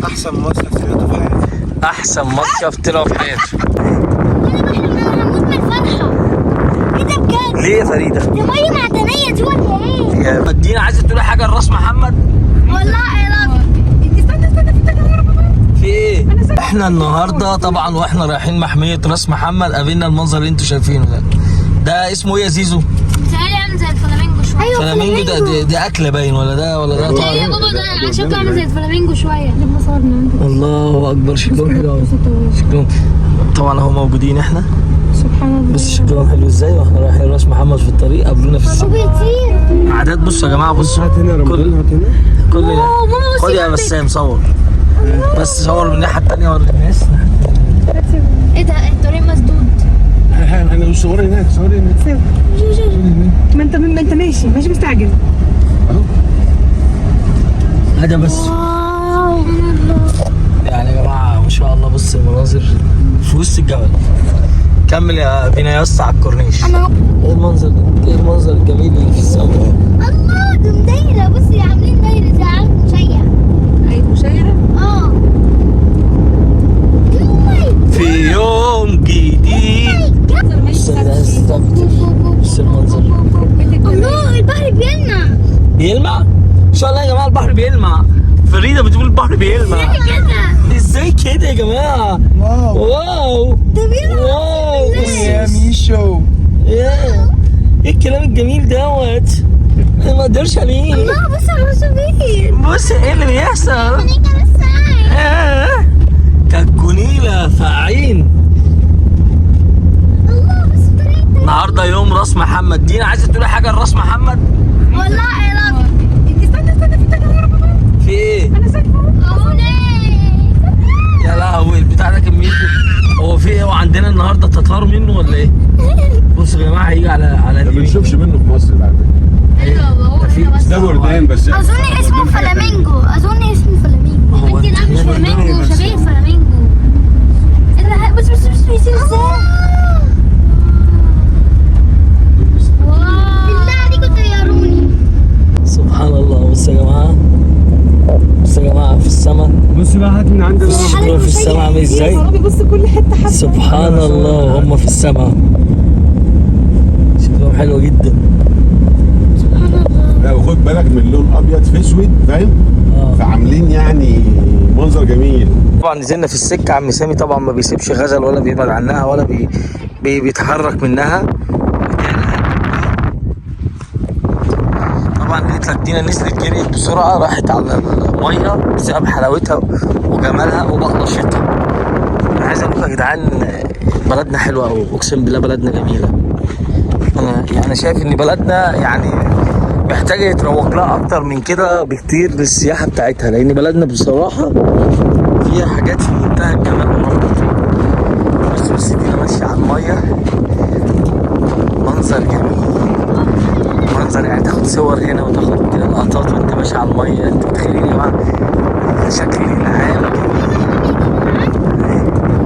احسن مصيف طلعته في حياتي. احسن مصيف طلعوا في حياته. وانا بحلم ان انا هموت من الفرحة. ايه ده بجد؟ ليه يا فريدة؟ دي مية معدنية دي ولا ايه؟ يا دينا عايزه تقولي حاجة لراس محمد؟ والله يا رب. استنى استنى في تجربة. في ايه؟ احنا النهارده طبعا واحنا رايحين محمية راس محمد قابلنا المنظر اللي انتوا شايفينه ده. ده اسمه ايه يا زيزو؟ بيتهيألي عامل زي الفلامينجو شوية. ايوه فلامينجو ده دي اكله باين ولا ده ولا ده ايه يا طائر؟ بابا ده شكله عامل زي الفلامينجو شوية. لما صورنا الله اكبر، شكلهم حلو قوي. شكلهم طبعا اهو موجودين احنا. سبحان الله. بص شكلهم حلو ازاي واحنا رايحين راس محمد في الطريق قابلونا في السكة. بيطير. عادات. بصوا يا جماعة، بصوا هات هنا يا رمضان، هات هنا. كل ماما بصي خد يا جنبك. بسام صور، بس صور من الناحية الثانية وري الناس. ايه ده الطريق مسدود. انا صوري هناك، صوري هناك. ما انت ماشي ماشي مستعجل. هذا بس واو يعني يا جماعة ما شاء الله. بص المناظر في وسط الجبل. كمل يا بينا يا اسطى على الكورنيش. انا ايه المنظر ده؟ ايه المنظر الجميل اللي في السما ده؟ الله دول دايرة. بصي عاملين دايرة زي عامل مشيع. ايوه مشايره. اه في يوم جديد. بص يا جدعان، بص المنظر. الله البحر بيلمع. بيلمع؟ ان شاء الله يا جماعة البحر بيلمع. فريدة بتقول البحر بيلمع. كده ازاي كده يا جماعة؟ wow wow ده بيلمع. wow. بص يا ميشو. ايه الكلام الجميل دوت؟ انا ما اقدرش عليه. الله بص على العصافير. بص ايه اللي بيحصل؟ انا بس آه. كالجنيلة فاعين. الله بص الطريق ده. النهارده يوم راس محمد. دينا عايزه تقولي حاجة لراس محمد؟ والله يا رب. استنى استنى في تجربة. في ايه؟ انا ساكته. يا لهوي البتاع ده كميته. هو في ايه؟ وعندنا النهارده تتار منه ولا ايه؟ بصوا يا جماعة هيجي على ما اليمين. بنشوفش منه في مصر بعد ايوه هو هنا بس. ده بردان بس. اظن اسمه فلامينجو، اظن اسمه فلامينجو. هو انت لا مش فلامينجو، شبيه فلامينجو. ايه ده؟ بص بص بص بيصير ازاي. بالله عليكم طيروني. سبحان الله. بصوا يا جماعة، بصوا يا جماعة في السما. بص بقى هات من عند بص شكلهم في السما عامل ازاي؟ يا ربي بص كل حتة حبه. سبحان الله هم في السما شكلهم حلو جدا. لا وخد بالك من لون ابيض في اسود، فاهم؟ فعاملين يعني منظر جميل. طبعا نزلنا في السكة. عم سامي طبعا ما بيسيبش غزل ولا بيبعد عنها ولا بي بي بيتحرك منها. طبعا لقيت لك دينا نزلت جريت بسرعة، راحت على المية بسبب حلاوتها وجمالها وبقلشتها. انا عايز اقول لكم يا جدعان بلدنا حلوة قوي، اقسم بالله بلدنا جميلة. انا يعني شايف ان بلدنا يعني محتاجه يتروج لها اكتر من كده بكتير للسياحة بتاعتها، لان بلدنا بصراحة فيها حاجات في منتهى الجمال والروعه. بص بص دينا ماشية على المية، منظر جميل، منظر يعني تاخد صور هنا وتاخد لقطات وانت ماشي على المية. انت متخيلين يا جماعة شكل العام جميل.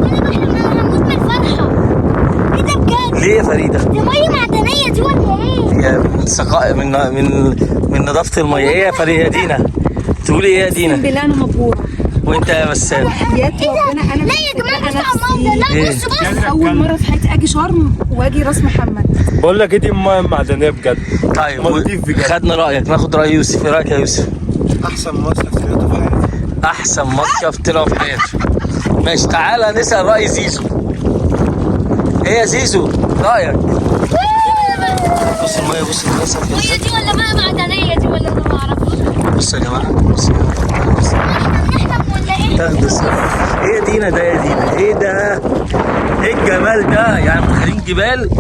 وانا بحلم ان انا هموت من الفرحة. ايه ده بجد؟ ليه يا فريدة؟ دي مية معدنية دي ولا ايه؟ يا من سقاء من نظافة المية. ايه يا فريدة يا دينا؟ تقولي ايه يا دينا؟ بالله انا مبهوره. وانت يا بسام؟ يا ربنا انا لا يا جماعة بصوا على المية. لا إيه؟ بصوا بصوا. اول مرة في حياتي اجي شرم واجي راس محمد. بقول لك ايه، دي مية معدنية بجد. طيب مالديف بجد. خدنا رايك، ناخد راي يوسف. ايه رايك يا يوسف؟ احسن مصيف طلعته في حياتي. احسن مصيف طلعوا في حياته. ماشي تعالى نسال راي زيزو. ايه يا زيزو رايك؟ بص المية، بص المية صافية المية ازاي. دي ولا مية معدنية دي ولا انا ما اعرفش. بص يا جماعة، بص يا جماعة، بص. احنا بنحلم ولا ايه؟ تاخدوا الصور. ايه يا دينا ده يا دينا؟ ايه ده؟ ايه الجمال ده؟ يعني متخيلين جبال؟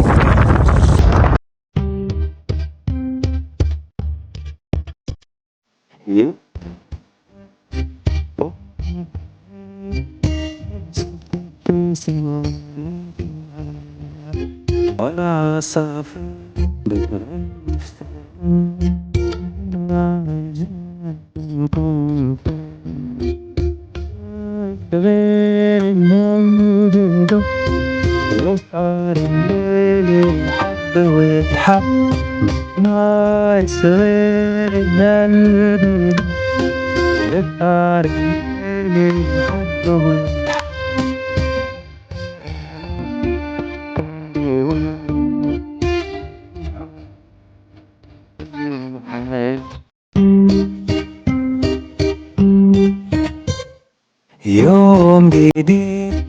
يوم جديد.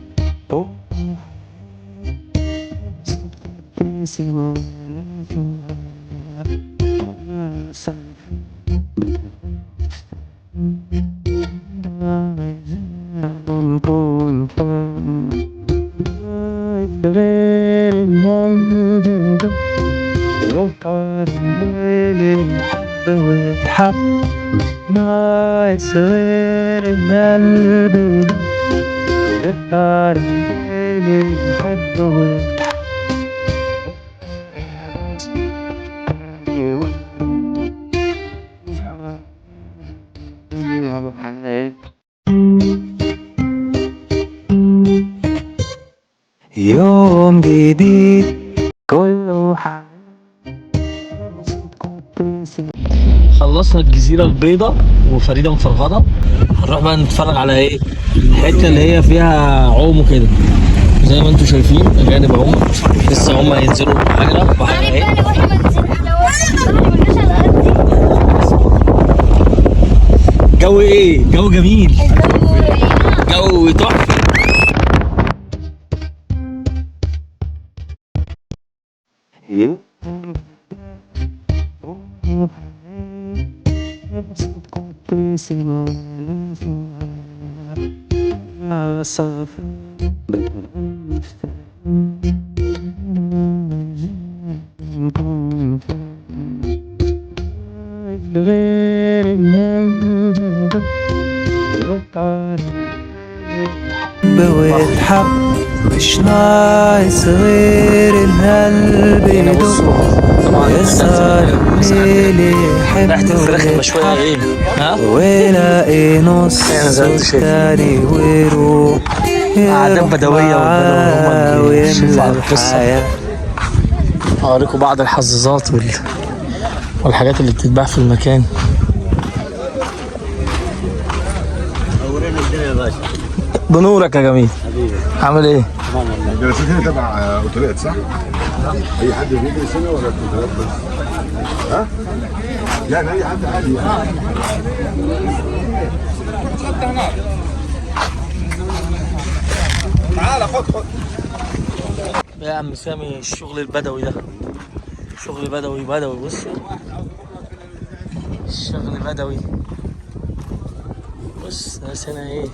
ناقص غير القلب يختار اللي يحبه. يوم جديد كله حق. خلصنا الجزيرة البيضاء وفريدة مفرغده، هنروح بقى نتفرج على ايه الحتة اللي هي فيها عوم وكده. زي ما انتم شايفين اجانب اهم لسه هم هينزلوا بحيرة بحيرة عارف ايه. بقى لو احنا ما نزلنا، لو احنا ما قلناش على الارض دي. جو ايه؟ جو جميل، الجو ايه؟ جو تحفة. ويتحب مش ناقص غير القلب هنا يدق بصوا طبعا يسهر الليل يحب ريحه الفراخ المشويه ايه؟ ها؟ ويلاقي نص أنا زي ما انت شايف. التاني ويروح أعداد بدوية والبدو هم اللي بيشرفوا على ويملى القصة. الحياة. هوريكم بعض الحظاظات والحاجات اللي بتتباع في المكان. بنورك يا جميل، عامل ايه؟ الجلسات هنا تبع اوتيلات صح؟ اي حد بيجلس هنا ولا اوتيلات بس؟ ها؟ يعني اي حد عادي يعني. يا عم سامي الشغل البدوي ده شغل بدوي بدوي. بص الشغل بدوي. بص ناس هنا ايه.